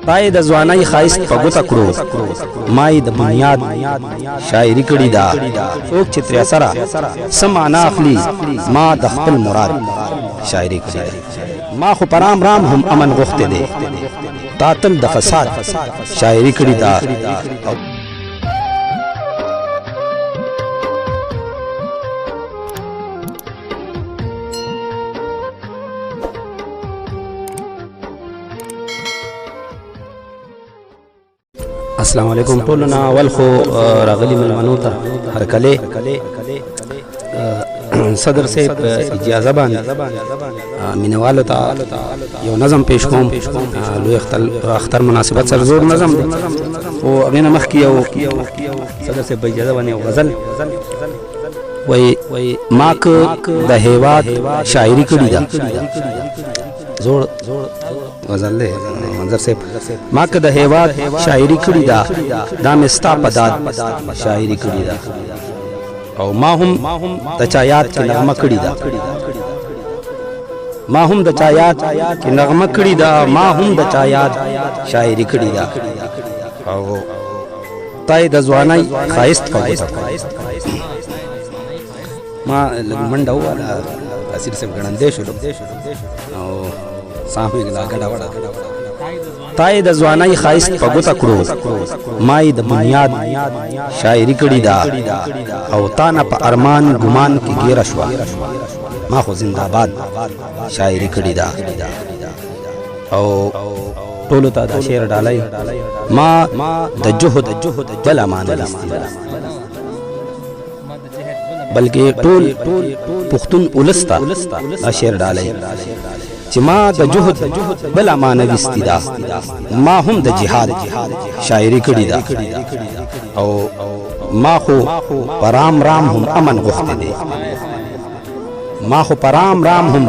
تا یې د ځوانۍ ښایست په ګوته کړو، ما یې د بنیاد شاعري کړې ده. څوک چې ترې اثره څه معنا اخلي، ما د خپل مراد شاعري کړې ده. ما خو په رام رام هم امن غوښتی دی، تا تل د فساد شاعري کړې ده. او السلام علیکم ټولو نه اول خو راغلي ملمنو ته هرکلی. صدر صاحب اجازه باندې مینوالو ته یو نظم پیش کوم، لوی اختر مناسبت سره زور نظم دی. او هغې نه مخکې یو صدر صاحب اجازه باندې یو غزل وای. ما که د هیواد شاعري کړې ده، زوړ غزل دی منظر صاحب. ما که د هیواد شاعري کړې ده، دا مې ستا په داد شاعري کړې ده. او ما هم د چا یاد کې نغمه کړې ده، ما هم د چا یاد کې نغمه کړې ده، ما هم د چا یاد شاعري کړې ده. او تا یې د ځوانۍ ښایست په ګوته کړ. ما لږ منډه وواله، تاثیر صاحب ګړندی شولو او ساه مې لا ګډه وډه. تا یې د ځوانۍ ښایست په ګوته کړو، ما یې د بنیاد شاعري کړې ده. او تا نه په ارمان ګمان کې ګیره شوه، ما خو زنده‌باد شاعري کړې ده. او ټولو ته دا شعر ډالۍ. ما د جهد بله معنا لوستې ده، بلکې ټول پښتون ولس ته دا شعر ډالۍ چې ما د جهد بله معنا ویستې ده، ما هم د جهاد شاعري کړې ده. او ما خو په رام رام هم امن غوښتی دی، ما خو په رام رام هم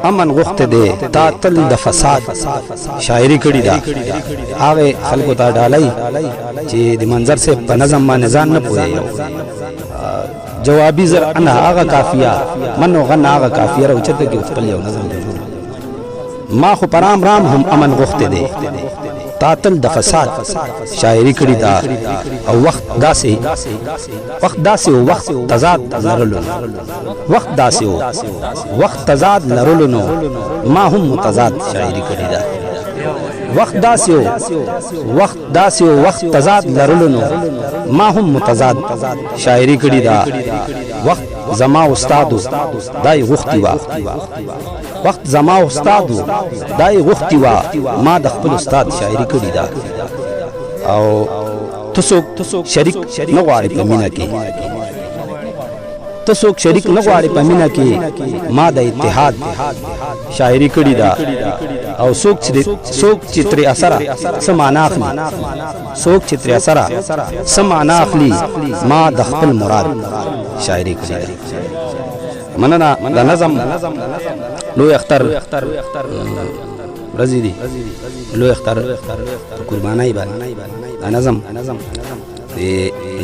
امن غوښتی دی، تا تل د فساد شاعري کړې ده. هغه خلکو ته ډالۍ چې د منظر صاحب په نظم باندې ځان نه پوهېږي، جوابي زر انا هغه کافیه منو غن هغه کافیه راوچته کې خپل یو نظم دی جوړ. ما خو په رام رام هم امن غوښتی دی، تا تل د فساد شاعري کړې ده. او وخت داسې، وخت داسې و، وخت تضاد لرلو نو، وخت داسې و، وخت تضاد لرلو نو، ما هم متضاد شاعري کړې ده. وخت داسې و، وخت داسې و، وخت تضاد لرلو نو، ما هم متضاد شاعري کړې ده. وخت زما استاد و، دا یې غوښتي وه، وخت زما استاد و، دا یې غوښتي وه، ما د خپل استاد شاعري کړې ده. او ته څوک شریک نه غواړې په مینه کې، ته څوک شریک نه غواړې په مینه کې، ما د اتحاد شاعري کړې ده. او څوک چې ترې اثره څه معنا اخلي، څوک چې ترې اثره څه معنا اخلي، ما د خپل مراد شاعري کړې ده. مننه. د نظم لوی اختر ورځې دي، لوی اختر قربانۍ باندې دا نظم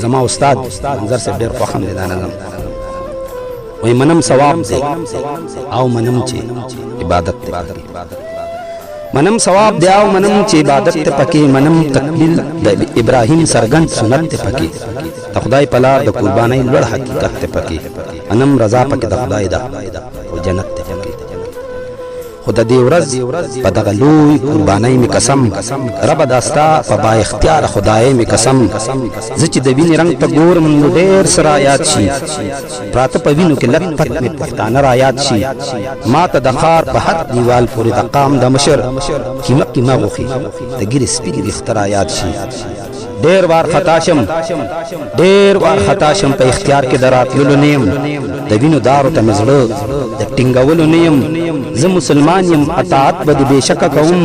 زما استاد منظر صاحب ډېر خوښ دی. دا نظم وای. منم ثواب دی او منم چې عبادت دی، منم ثواب دی او منم چې عبادت ته پکې، منم تکمیل د ابراهیم سرګند سنت ته پکې، د خدای په لار د قربانۍ لوړ حقیقت ته پکې، منم رضا پکې د خدای ده او جنت ته پکې. خو د دې ورځ په دغه لوی قربانۍ مې قسم، ربه دا ستا په با اختیاره خدای مې قسم، زه چې د وینې رنګ ته ګورم نو ډېر څه را یاد شي، پراته په وینو کې لت پت مې پښتانه را یاد شي. ما ته د ښار په هر دیوال پورې د قام د مشر قیمه قیمه غوښې د ږیرې سپین ویښته را یاد شي. ډېر وار خطا شم، ډېر وار خطا شم، په اختیار کې د راتللو نه یم، د وینو دارو ته مې زړه د ټینګولو نه یم. زه مسلمان یم، اطاعت به دې بېشکه کوم،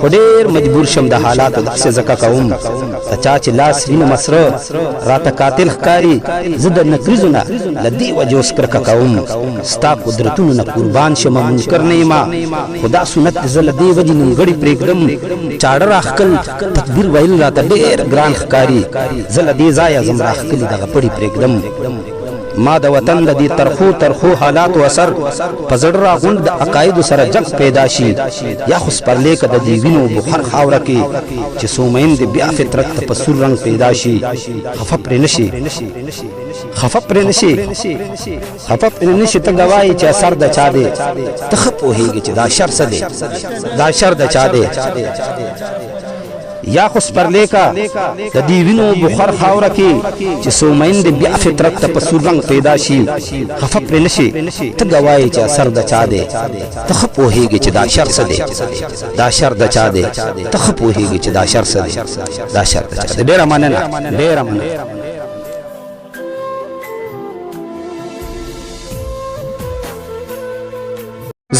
خو ډېر مجبور شم د حالاتو داسې ځکه کوم. د چا چې لاس وینم سره راته قاتل ښکاري، زه د نکریزو نه له دې وجې اوس کرکه کوم. ستا قدرتونو نه قربان شم، منکر نه یم، خو دا سنت زه له دې وجې نیمګړی پرېږدم. چاړه راښکل، تکبیر ویل راته ډېر ګران ښکاري، زه له دې ځایه ځم، راښکلي دغه پړي پرېږدم. ما د وطن د دې ترخو ترخو حالاتو اثر په زړه راغونډ د عقایدو سره جنګ پیدا شي. یا خو سپرلی که د دې وینو بخار خاوره کې چې څو مین دې بیا فطرت ته په سور رنګ پیدا شي. خفه پرې نه شي، خفه پرې نه شي، خفه پرې نه شي. ته ګواهی چې اثر د چا دی، ته ښه پوهېږې چې دا شر څه دی، دا شر د چا دی. یا خو سپرلی که د دې وینو بخار خاوره کې چې څو مین دې بیا فطرت ته په سور رنګ پیدا شي. خفه پرې نه شي، ته ګواه یې چې اثر د چا دی، ته ښه پوهېږې چې دا شر څه دی، دا شر د چا دی. ته ښه پوهېږې چې دا شر څه دی، دا شر د چا دی. ډېره مننه، ډېره مننه.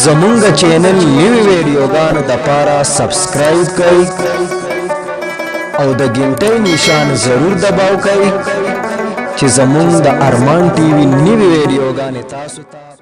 زمونږ چینل نوي ویډیوګانو د پاره سبسکرایب کړئ او د ګنټۍ نشان ضرور دباو کړئ چې زمونږ د ارمان ټي وي نوي ویډیوګانې تاسو ته